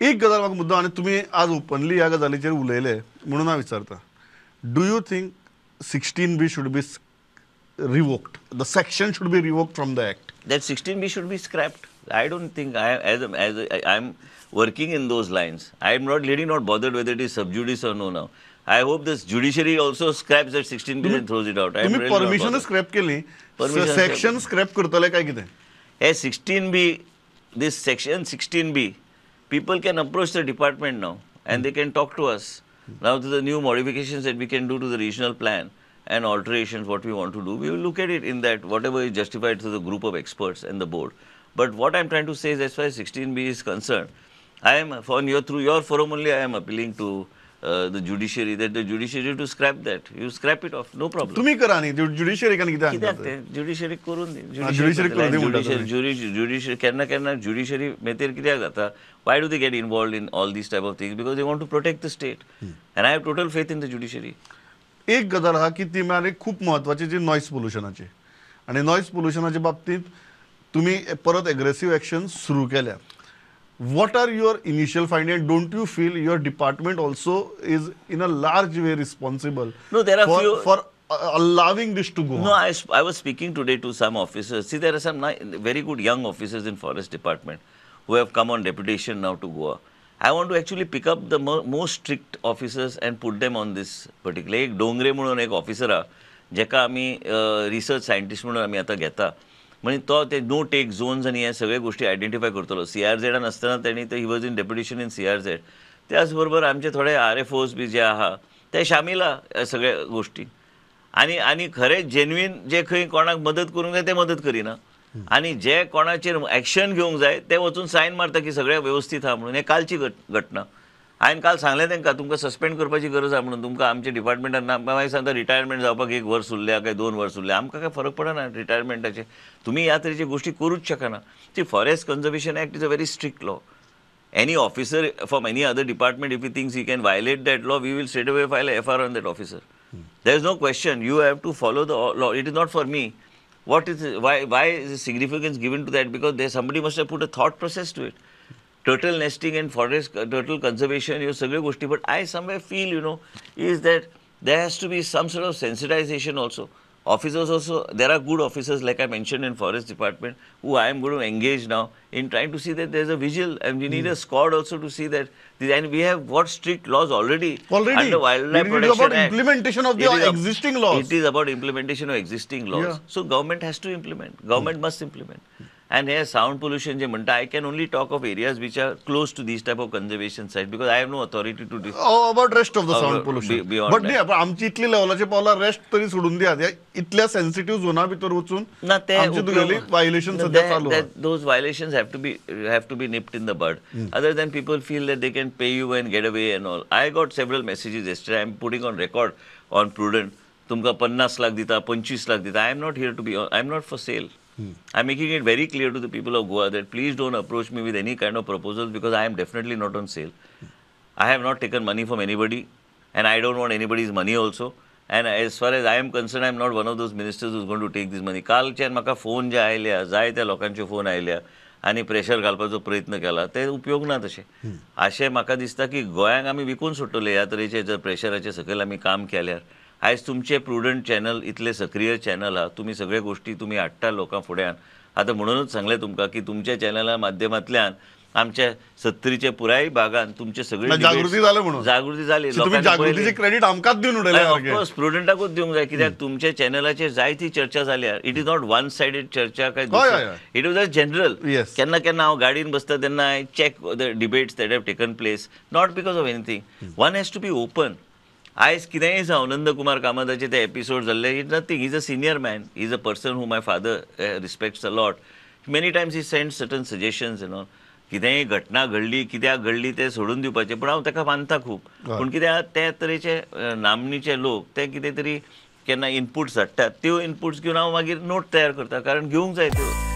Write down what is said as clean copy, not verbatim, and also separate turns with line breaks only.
एक गजाल म्हाका मुद्दम आनी तुमी आज ओपनली ह्या गजालीचेर उलयले म्हणून हांव विचारता, do you think 16B should be revoked? The section should be revoked from the act.
That 16B should be scrapped. I don't think I am working in those lines. I am not really not bothered whether it is sub judice or no now. I hope this judiciary also scraps that 16B and throws it out. I am
तुम्ही
really not
permission
bothered.
Scrap केली,
Permission
section scrap करतले काय कितें?
Hey, 16B, this section 16B, people can approach the department now and they can talk to us. Now to the new modifications that we can do to the regional plan and alterations what we want to do, we will look at it in that whatever is justified through the group of experts and the board. But what I am trying to say is, as far as 16B is concerned, I am on your, through your forum only, I am appealing to the judiciary, that the judiciary to scrap that. You scrap it off, no problem.
तुम्ही करा न्ही, judiciary कित्याक
कित्याक ते judiciary करून दी,
judiciary करून दी म्हणटा तुमी.
ज्युडिशरी केन्ना केन्ना ज्युडिशरी मेतेर कित्याक जाता, why do they get involved in all these type of things? Because they want to protect the state. And I have total faith in the judiciary.
एक गजाल आहा की ती म्हळ्यार खूब म्हत्वाची, जी नॉयज पोल्युशनाची, आनी नॉयज पोल्युशनाच्या बाबतींत तुमी परत एग्रेसीव एक्शन सुरू केल्या. What are your initial findings? Don't you feel your department also is in a large way responsible?
No, there are few
for allowing this to go
No,
on?
I was speaking today to some officers. See, there are some very good young officers in forest department who have come on deputation now to Goa. I want to actually pick up the most strict officers and put them on this particular. एक डोंगरे म्हणून एक officer आहा, जेका आमी research scientist म्हणून आमी आतां घेता. म्हणजे तो ते नो टेक झोन्स आनी हे सगळे गोष्टी आयडेंटिफाय करतलो. सी आर झेडान आसतना तेणी he was in deputation in CRZ. त्याच बरोबर आमचे थोडे आर एफ ओज बी जे आहा ते शामील आहा ह्या सगळ्या गोष्टी. आनी आनी खरें जेन्युइन जे खंय कोणाक मदत करूंक जाय ते मदत करिना, आनी जे कोणाचेर एक्शन घेवंक जाय ते वचून सायन मारता की सगळें वेवस्थीत आहा म्हणून. हें कालची घटना. हांवें काल सांगलें तांकां तुमकां सस्पेंड करपाची गरज आहा म्हणून, तुमकां आमच्या डिपार्टमेंटान ना. मागीर सांगता रिटायरमेंट जावपाक 1 वर्स उरल्या काय 2 वर्स उरल्या, आमकां काय फरक पडना रिटायरमेंटाचें. तुमी ह्या तरेच्यो गोश्टी करूच शकना. ती forest conservation act is a very strict law. Any officer from any other department, if he thinks he can violate that law, we will straight away file a FIR on that officer. There is no question. You have to follow the law. It is not for me. What is, why is the significance given to that? Because there somebody must have put a thought process to it. Turtle nesting and forest turtle conservation, ह्यो सगळ्यो गोष्टी. But I somewhere feel, you know, is that there has to be some sort of sensitization also. Officers also, there are good officers like I mentioned in forest department who I am going to engage now in trying to see that there is a vigil, and we need a squad also to see that, and we have got strict laws already.
Already.
Under Wildlife
It is about
Protection Act.
implementation of the
It is
existing laws.
It is about implementation of existing laws.
Yeah.
So government has to implement. Government must implement. And here sound pollution je manta, I can only talk of areas which are close to these type of conservation sites because I have no authority to
Oh, about rest of the sound pollution.
Beyond
But
that.
न्ही, पण आमची इतली लेवलाचे पावला rest तरी सोडून दियात, ह्या इतल्या सेन्सिटीव झोना भितर वचून
ना ते
आमची तुगेली वायलेशन सध्या चालू आहा.
Those violations have to be nipped in the bud. Other than people feel that they can pay you and get away and all. I got several messages yesterday. I am putting on record on Prudent. तुमकां 50 लाख दिता, 25 लाख दिता. I am not here to be, I am not for sale. I am making it very clear to the people of Goa that please don't approach me with any kind of proposals because I am definitely not on sale. I have not taken money from anybody and I don't want anybody's money also. And as far as I am concerned, I am not one of those ministers who is going to take this money. कालच्यान म्हाका phone जे आयल्या, जायत्या लोकांचे phone आयल्या आनी pressure घालपाचो प्रयत्न केला, ते उपयोग ना तशें. अशें म्हाका दिसता की गोंयांक आमी विकून सोडटले ह्या तरेचे जर प्रेशराचे सकयल आमी काम केल्यार. आयज तुमचे प्रुडंट चॅनल इतले सक्रीय चॅनल आहा, तुमी सगळे गोश्टी तुमी हाडटा लोकां फुड्यान. आतां म्हणूनच सांगलें तुमकां की तुमच्या चॅनला माध्यमांतल्यान आमच्या सत्तरीच्या पुराय भागान तुमचे सगळे
जागृती जाली म्हणून,
जागृती जाली.
तुम्ही जागृतीचे क्रेडिट आमकांच दिवन उडयलें.
ऑफकोर्स प्रुडंटाकूच दिवंक जाय, कित्याक तुमच्या चॅनलाचेर जायती चर्चा जाल्या. It is not one sided चर्चा काय, it was a general. केन्ना केन्ना हांव गाडयेन बसता तेन्ना I check the debates that have taken place, not because of anything. One has to be open. आयज कितेंय जावं, नंदकुमार कामताचे ते एपिसोड जाल्ले, it nothing. Is a senior man, is a person who my father respects a lot. Many times he send certain suggestions, you know. कितेंय घटना घडली, कित्याक घडली तें सोडून दिवपाचें, पूण हांव ताका मानता खूब. पूण कित्याक ते तरेचे नामनेचे लोक ते कितें तरी केन्ना इनपुट्स हाडटात, त्यो इनपुट्स घेवन हांव मागीर नोट तयार करता, कारण घेवंक जाय त्यो.